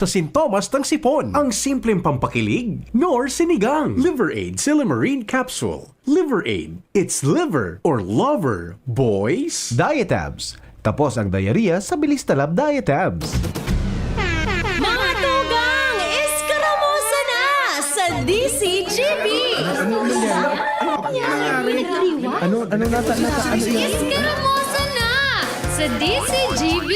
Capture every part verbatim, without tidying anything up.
sa sintomas ng sipon. Ang simpleng pampakilig, nor sinigang. Liver Aid Silymarin Capsule. Liver Aid. It's liver or lover, boys. Diet Abs. Tapos ang diarrhea sa Bilis Talab Diet Abs. Mga tugang, eskaramusa na sa D C G B! Ano nangyari? Ano, ano nata, nata, ano yan? Eskaramusa na sa D C G B!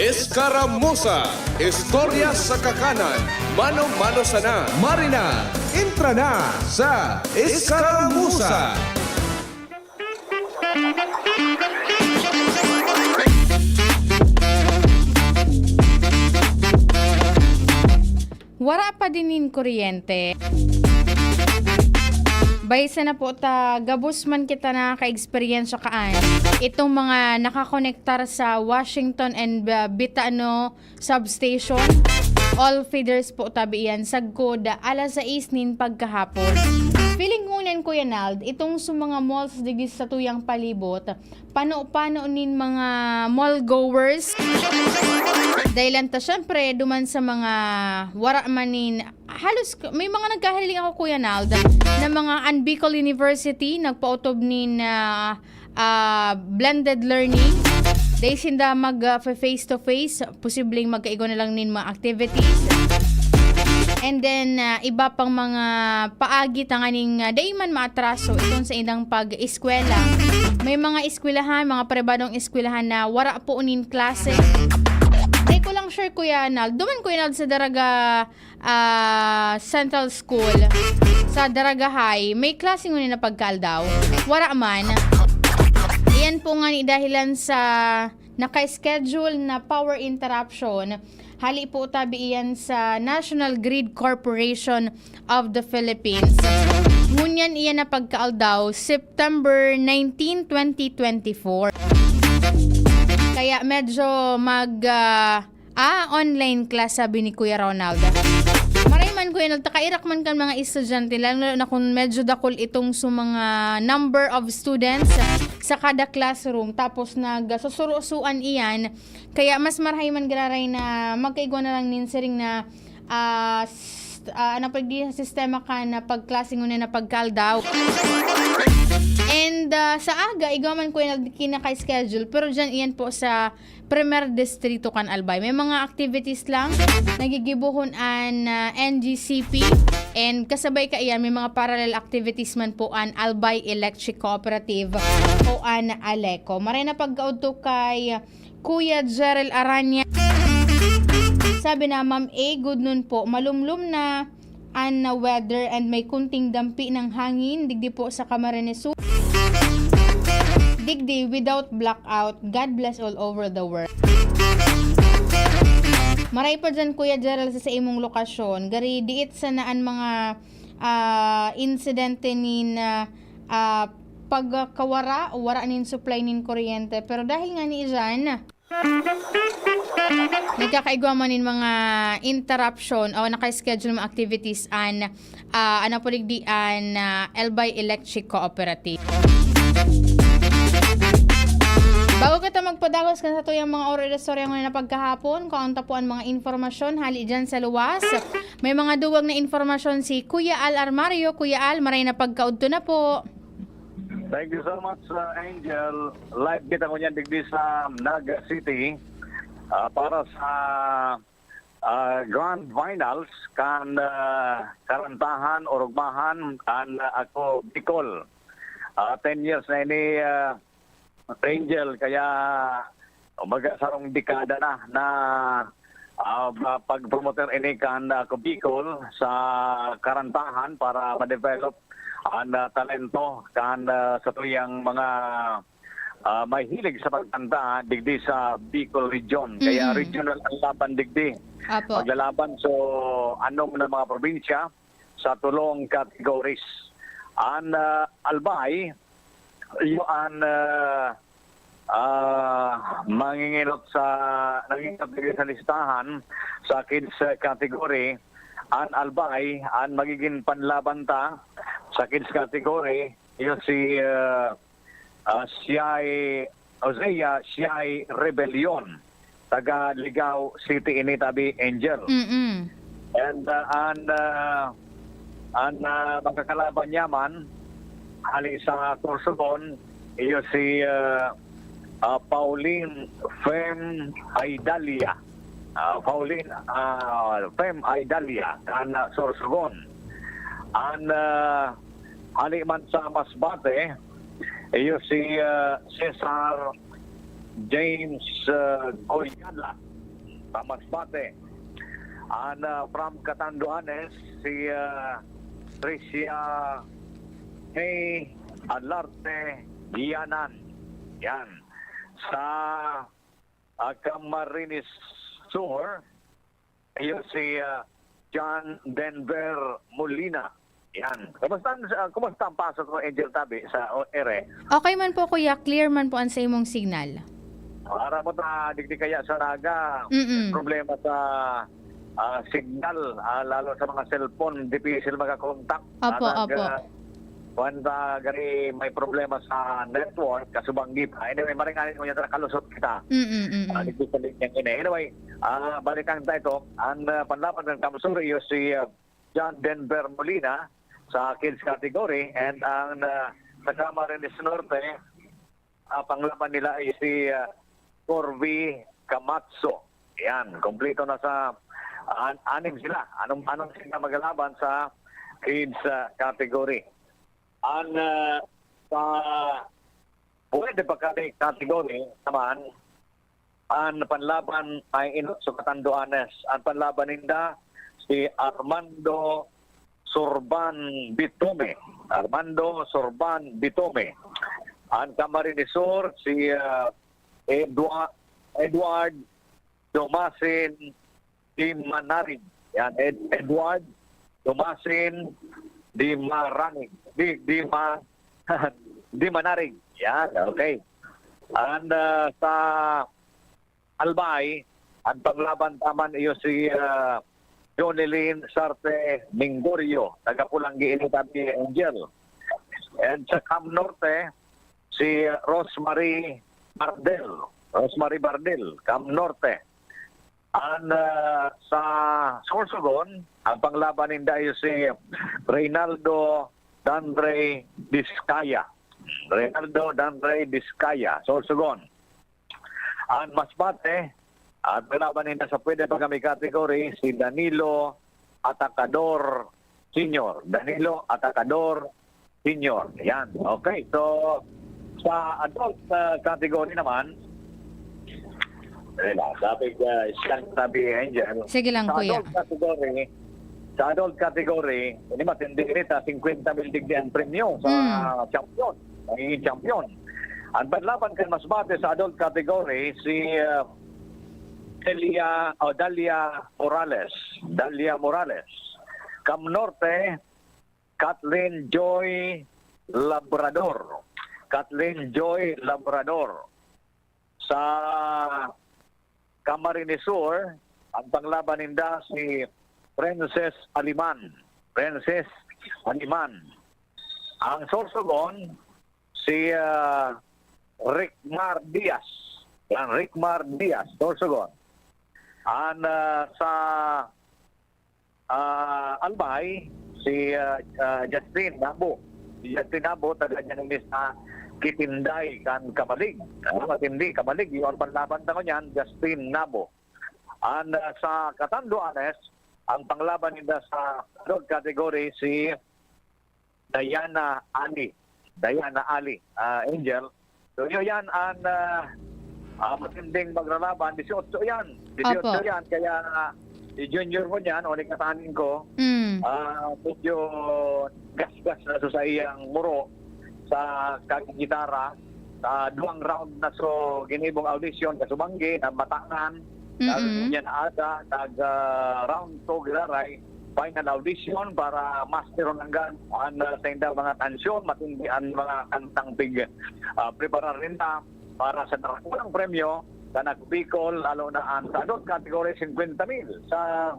Eskaramusa, istorya sa kakanan, mano-mano sana. Marina, entra na sa Eskaramusa. Wara pa din nin kuryente. Baysa na po ta gabos man kita nakaka-eksperyensya kaan itong mga nakakonektar sa Washington and uh, Bitano substation. All feeders po tabi iyan sagkod alas sais nin pagkahapon. Feeling ko ngunyan, Kuya Nald, itong sa mga malls digdi sa tuyang palibot, pano-pano nin mga mall goers. Dahil lang ta, syempre, duman sa mga wara man nin, halos k- may mga nagkahaliling ako, Kuya Nald, na mga Unbicol University nagpautob nin ah, ah, blended learning. Dahil sinda mag ah, face to face, posibleng magkaigwa na lang nin mga activities. And then, ah, iba pang mga paagi tanganing uh, dai man maatraso itong sa indang pag-eskwela. May mga eskwelahan, mga pribadong eskwelahan na wara po nin klase. Di ko lang sure, Kuya Nald. Duman, Kuya Nald, sa Daraga ah, Central School sa Daragahay, may klase ngunyan na pagkaaldaw? Wara man. Iyan po nga ni dahilan sa naka-schedule na power interruption. Hali po tabi iyan sa National Grid Corporation of the Philippines. Ngunyan iyan na pagkaaldaw, September nineteen, twenty twenty-four. Kaya medyo mag ah, Ah, online class, sabi ni Kuya Ronald. Maray man, Kuya Ronald, takairak man kan mga estudyante, lalo na kung medyo dakul itong sa mga number of students sa kada classroom. Tapos nagsusuro-suan iyan. Kaya mas marahay man giraray na magkaigwa na lang nin siring na ah, s- ah, ano pa di sistema ka na pagklase ngunyan na pagkaaldaw. And ah, sa aga, igwa man, Kuya Nald, kinaka-schedule. Pero dyan, iyan po sa Primer Distrito kan Albay. May mga activities lang nagigibohon an ah, N G C P, and kasabay kaiyan may mga parallel activities man po an Albay Electric Cooperative o an ALECO. Maray na pagkaudto kay Kuya Jerel Aranya. Sabi na, Ma'am A, good noon po. Malumlom na an weather and may kunting dampi ng hangin digdi po sa Camarines Sur. Digdi without blackout. God bless all over the world. Maray pa dyan, Kuya Gerald, sa, sa imong lokasyon. Gari, diit sana an mga ah, insidente nin ah, ah, pagkawara o wara nin supply nin kuryente. Pero dahil nga ni dyan, nagkakaigwa man nin mga interruption o naka-schedule mga activities an ah, ano po digdi an ah, Albay Electric Cooperative. Bago kita magpadagos kan sa tuyang mga oro de istorya ngunyan na pagkahapon, kung ang tapuan mga impormasyon, hali dyan sa luwas. May mga duwag na impormasyon si Kuya Al Armario. Kuya Al, maray na pagkaudto na po. Thank you so much, uh, Angel. Live kita ngunyan digdi sa Naga City ah, para sa ah, grand finals kan ah, karantahan o rugmahan kan ah, Ako Bicol. Ah, ten years na ini, ah, Angel, kaya umaga sarong dekada na na ah, ba- pag-promoter ini kan ah, Ako Bicol sa karantahan para ma-develop ang ah, talento kan ah, sa tuyang mga ah, may hilig sa pagkanta digdi sa Bicol Region. Kaya Mm. regional ang laban digdi. Apo. Maglalaban so anom na mga probinsya sa tulong categories. An ah, Albay, iyo an ah, ah, manginginot sa nanginginot digdi sa listahan sa kids ah, category. An Albay an magiging panlaban ta sa kids category. Iyo si ah, ah, Siay Hosea Siay Rebellion. taga Ligao City ini, tabi, Angel. Mm-mm. And uh, an uh, an uh, makakalaban niya man hali sa Sorsogon, iyo si uh, uh, Pauline Fem Aidalia. Uh, Pauline uh, Fem Aidalia kan uh, Sorsogon. An uh, hali man sa Masbate, iyo si uh, Cesar James uh, Goyala sa Masbate. An uh, from Catanduanes, si uh, Tricia May Alarte Gianan. Yan. Sa uh, Camarines Sur, iyo si uh, John Denver Molina. Yan. Kumusta, uh, kumusta ang pasok ko, Angel Tabi, sa o- ere? Okay man po, kuya. Clear man po ang sa imong signal. Para mo ta digdi kaya sa Naga, Mm-mm. problema sa ah, signal, ah, lalo sa mga cellphone, difícil makakontak. Opo, Ah, nag, opo. ah, kuwan ta, gari may problema sa network, kasubanggi pa. Anyway, maring ani ko niya, kalusot kita. Mm-mm-mm. Ah, dito sa linyang ini. Anyway, ah, balikan ta ito. Ang ah, panlaban ng Kamsur, iyo si ah, John Denver Molina sa kids category, and ang ah, sa Camarines Norte, ah, panglaban nila ay si ah, Corby Camacho. Yan, kompleto na sa an- anim sila. Anong anong sila magalaban sa kids ah, category? Ang ah, sa pwede pa kami category naman, ang panlaban ay inot sa Catanduanes. Ang panlaban ninda si Armando Sorban Bitome. Armando Sorban Bitome. Ang Camarines Sur, si ah, Edwa- Edward Domasin Di Manarig. Yan, Ed- Edward Domasin Di Maranig. Di, di, ma, di Manarig. Yan, okay. And ah, sa Albay, ang panglaban taman iyo si ah, Jonelyn Sarte Mingorio, taga Pulanggi ini, tabi, Angel. And sa Cam Norte, si Rosemary Bardel. Rosemary Bardel, Cam Norte. Ang ah, sa Sorsogon, ang panglaban ninda iyo si Reynaldo Danre Discaya. Reynaldo Danre Discaya, Sorsogon. Ang Masbate, at panlaban ninda sa pwede pa kami category, si Danilo Atacador Senior. Danilo Atacador Senior. Yan. Okay. So, sa adult uh, category naman, eh, na, sabi, uh, scan sabi, Angel. Sige lang, Sa kuya. adult category, sa adult category, ini matindi rin, ah, fifty mil digdi ang premyo sa Mm. champion. Magiging champion. Ang panlaban kan Masbate sa adult category, si uh, Delia, oh, Dalia Morales. Dalia Morales. Cam Norte, Kathleen Joy Labrador. Kathleen Joy Labrador. Sa Camarines Sur, ang panglaban ninda si Princess Aliman. Princess Aliman. Ang Sorsogon, si ah, Rickmar Diaz. Yan, Rickmar Diaz, Sorsogon. Ang ah, sa ah, Albay, si ah, ah, Justin Nabo. Si Justin Nabo, taga dyan ni sa Kitinday, kan Kamalig. Ah, matindi, Kamalig. Yung panlaban ta ko niyan, Justin Nabo. And ah, sa Catanduanes, ang panglaban nila sa adult category, si Diana Ali. Diana Ali, ah, Angel. So, yun yan, ang ah, ah, matinding magralaban. Dieciocho yan. Dieciocho Opo. yan. Kaya ah, si junior mo niyan, o ni katanin ko, Mm. ah, medyo gasgas na so sa iyang muro sa kagitara. Sa duwang round na so ginibong audition, kasubanggi, na matanan, Mm-mm. yan ata, nag ah, round two giraray, final audition para master on hanggang ang ah, sa inda mga tansyon, matindi ang mga kantang pig ah, preparar ninda para sa darakulang premyo sa Nag Bicol, lalo na ang sa adult category, fifty mil. Sa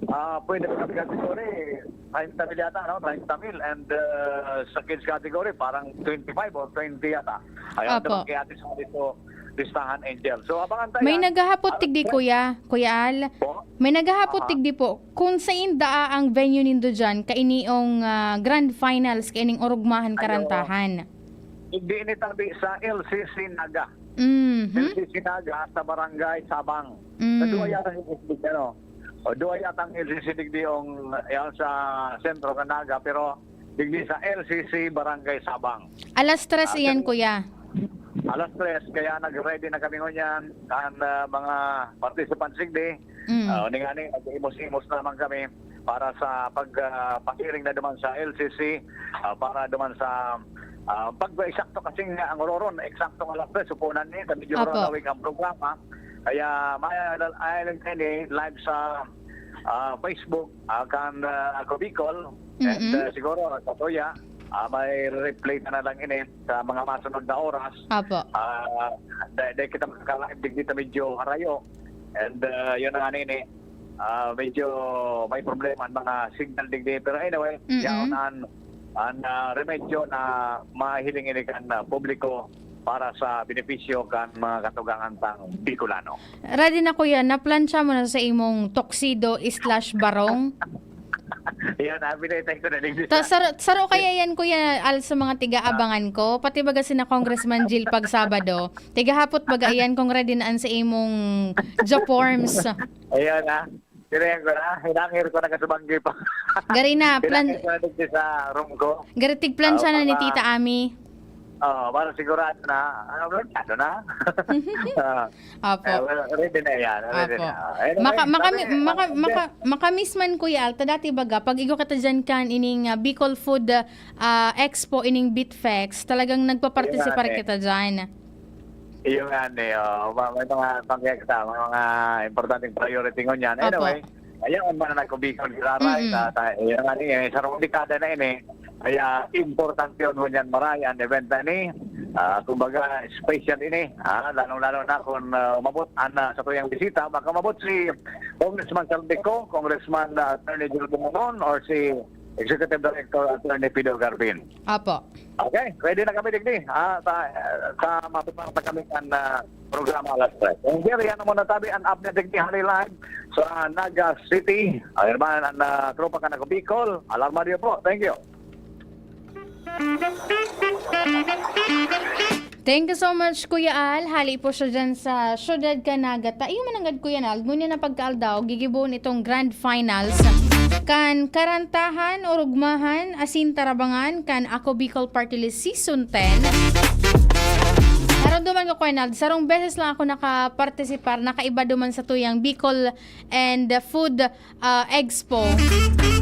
ah, pwede sa category, thirty mil yata, no? Thirty mil. And ah, sa kids category, parang twenty-five or twenty yata. Ayaw Opo. naman kaya ate sa dito, listahan, Angel. So, abangan tayo. May naghahapot Ah, tigdi, Kuya, Kuya Al. Po? May naghahapot Aha. tigdi po. Kung sain daa ang venue nindo diyan, kainiong, ah, grand finals, kaining Orugmahan Ayo. Karantahan? Hindi ni tabi sa L C C Naga. Mhm. L C C Naga sa Barangay Sabang. Mm. Sa duwa yata yung isbig, ano? O, duwa yata ang L C C digdi yung, yan sa sentro kan Naga, pero digdi sa L C C Barangay Sabang. Alas tres Ah, iyan, ganun. Kuya. Alas tres, kaya nag-ready na kami ngunyan. Ang, ah, mga participants digdi, Mm. ah, uning ani, nag-imos-imos naman kami para sa pag, ah, pasiring na duman sa L C C, ah, para duman sa, ah, pag eksakto kasi nga ang ororon, eksakto nga alas tres, supunan ni, kami medyo Opo. Lawig ang programa. Kaya may island kami live sa, ah, Facebook, ah, kan, ah, Ako Bicol. And, Mm-mm. ah, siguro, sa tuya, ah, may replay na lang ini sa mga masunod na oras. Opo. Ah, dahil, dahil kita makaka-live, digdi ta medyo harayo. And, ah, yun na nga nini. Ah, medyo may problema ang mga signal digdi. Pero anyway, Mm-mm. yaon an, an, ah, remedyo na mahiling ini kan, ah, publiko para sa benepisyo kan mga katugangan tang Bicolano. Ready na, Kuya. Naplantsa mo na sa imong tuxedo slash barong? Yan, abi na yung text na digdi Ta, sa saro, saro kaya yan, Kuya Al, sa mga tiga-abangan ko? Pati baga sina Congressman Jil pag Sabado, tiga-hapot baga yan kung ready na an sa imong joforms. Ayan, ah. Tinayan ko na. Hinangir ko na kasubanggi pa. Gari na, plan- Hinangir ko na digdi sa room ko. Gari tigplantsa Ah, na ni para Tita Ami. Oo, para sigurado na. Ano, sigurado na. Ah, Opo. eh, well, ready na yan. Ready Opo. na. Anyway, Maka-, makami-, sabi, maka-, ah, maka-, makamiss man, Kuya Al, ta dati baga, pag igwa kita dyan kan ining, ah, Bicol Food, ah, Expo, ining Bitfex, talagang nagpa-participate Yun nga, eh. kita dyan. Iyo nga ni, oh, ma-, may mga pangyak sa mga, mga importanteng priority ngunyan. Opo. Anyway, ayan man na nagkubikon, Clara, Mm-mm. ta-, ta-, iyo nga ni, eh, sarong dekada na ini. Kaya importante yun ngunyan, Maray, ang event na ini. Ah, kumbaga, special ini. Ah, lalong-lalo na kung, ah, umabot ang, ah, sa tuyang bisita, makamabot si Congressman Saldico, Congressman, ah, Attorney Joel Bumulon, or si Executive Director Attorney Pido Garbin. Opo. Okay, ready na kami digdi. Ah, sa, sa mapipara na kami kan, ah, programa alas tres. Kung Jerry, ano mo natabi ang update digdi hali live sa Naga City? Ay, naman ang, ah, tropa kan Ako Bicol. Alarmario po. Thank you. Thank you so much, Kuya Al. Hali po siya dyan sa siyudad kan Naga. Ta, iyo mananggad, Kuya Al. Ngunyan na pagkaaldaw, gigibohon itong grand finals kan Karantahan, Orugmahan, asin Tarabangan kan Ako Bicol Party List Season ten. Naramdaman ko, Kuya Al, sarong beses lang ako nakapartisipar, nakaiba duman sa tuyang Bicol and Food ah, Expo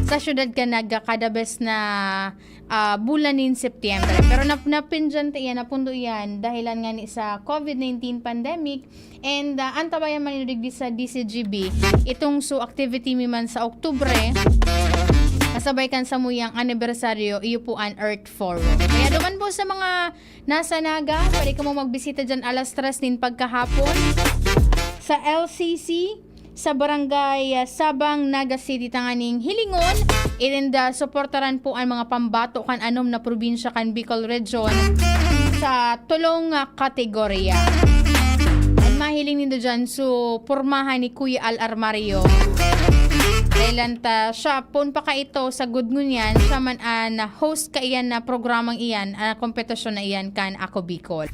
sa siyudad kan Naga kada bes na, ah, bulan nin Setyembre. Pero nap-, napindyan ta iyan, napundo iyan dahilan ngani sa covid nineteen pandemic. And, ah, antabayan man nindo digdi sa D C G B, itong so activity mi man sa Oktubre, kasabay kan samuyang anibersaryo, iyo po an Earth Forum. Kaya duman po sa mga nasa Naga, pwede kamo magbisita dyan alas tres nin pagkahapon sa L C C, sa Barangay, ah, Sabang, Naga City, tanganing hilingon, irinda suportaran po ang mga pambato kan anom na probinsya kan Bicol Region sa tolong, ah, kategorya. An mahiling nindo dyan, so, pormahan ni Kuya Al Armario. Dahil ta siya, poon pa ka ito, sa gudngon yan, siya man an host kaiyan na programang iyan, an kompetisyon na iyan kan Ako Bicol.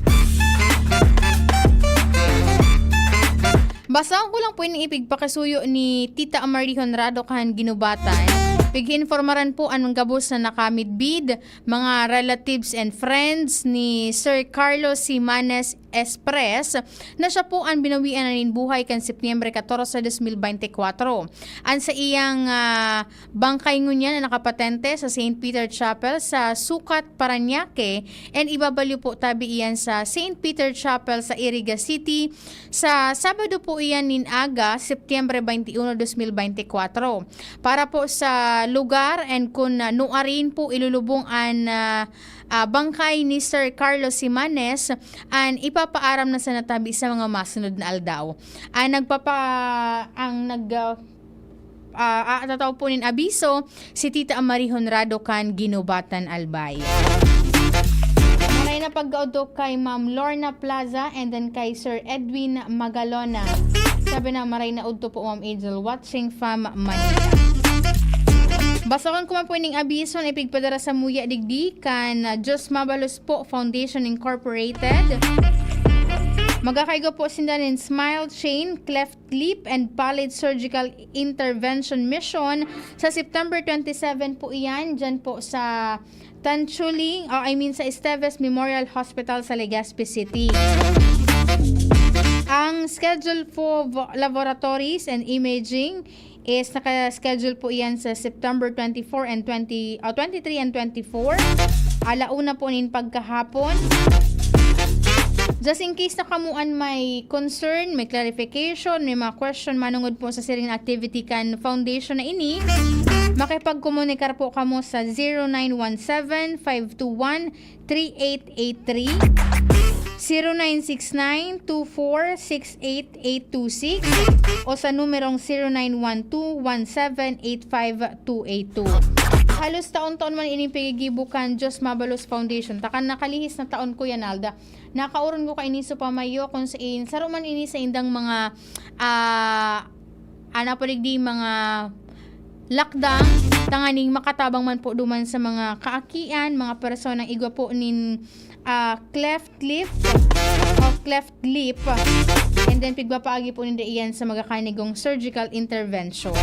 Basahon ko lang po ining ipigpakasuyo ni Tita Amari Honrado kan Ginubatan. Pig-iinformaran po an gabos na nakamidbid, mga relatives and friends ni Sir Carlos Simanes Express na siya po an binawian na nin buhay kan Setyembre katorse, dos mil bente kwatro. An saiyang, ah, bangkay ngunyan na nakapatente sa Saint Peter Chapel sa Sucat, Parañaque, and ibabalyo po tabi iyan sa Saint Peter Chapel sa Iriga City sa Sabado po iyan nin aga, Setyembre twenty-one, dos mil bente kwatro. Para po sa lugar and kun, ah, nuarin po ilulubong an, ah, ah, bangkay ni Sir Carlos Simanes, an ipapaaram na sana tabi sa mga masunod na aldaw. Ang nagpapa-, ang nag-, ah, ah, ah, tataw po nin abiso, si Tita Amari Honrado kan Ginubatan, Albay. Ay na pagkaudto kay Ma'am Lorna Plaza and then kay Sir Edwin Magalona. Sabi na, "Maray na udto po, Ma'am Angel, watching from Manila." Basahon ko man po ining abiso na ipigpadara samuya digdi kan, ah, Diyos Mabalos po Foundation Incorporated. Magkakaigo po sinda nin Smile Chain, Cleft Lip and Palate Surgical Intervention Mission sa September twenty-seven po iyan, dyan po sa Tanchuling, o I mean sa Esteves Memorial Hospital sa Legazpi City. Ang schedule for vo-, laboratories and imaging is naka-schedule po iyan sa September twenty-four and twenty, o twenty-three and twenty-four. Ala una po nin pagkahapon. Just in case na kamo an may concern, may clarification, may mga question manungod po sa siring na activity kan foundation na ini, makipagkomunikar po kamo sa zero nine one seven, five two one, three eight eight three, zero nine six nine two four six eight eight two six, o sa numerong zero nine one two one seven eight five two eight two. Halos taon-taon man ining pigigibo kan Diyos Mabalos Foundation. Takan nakalihis na taon, Kuya Nalda. Nakauron ko kaini sa pamayo kung sain, saro man ini sa indang mga, ah, ana po digdi, mga lakdang, tanganing makatabang man po duman sa mga kaakian, mga personang igwa po nin, ah, cleft lip o cleft lip. And then, pigpapaagi po ninda iyan sa magakanigong surgical intervention.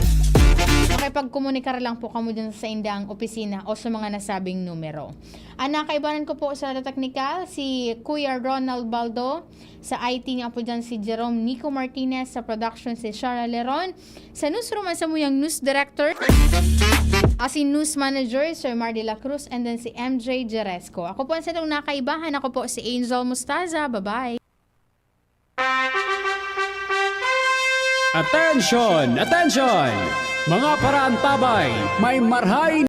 Makipagkomunikar lang po kamo dyan sa indang opisina o sa mga nasabing numero. Ang nakaibanan ko po sa teknikal, si Kuya Ronald Baldo. Sa I T nga po dyan, si Jerome Nico Martinez. Sa production, si Shara Leron. Sa newsroom, ang samuyang news director, ah, si news manager, Sir Mar de la Cruz, and then si M J Jeresco. Ako po ang satong nakaibahan. Ako po si Angel Mustaza. Bye-bye. Attention! Attention! Mga paraantabay, may marhay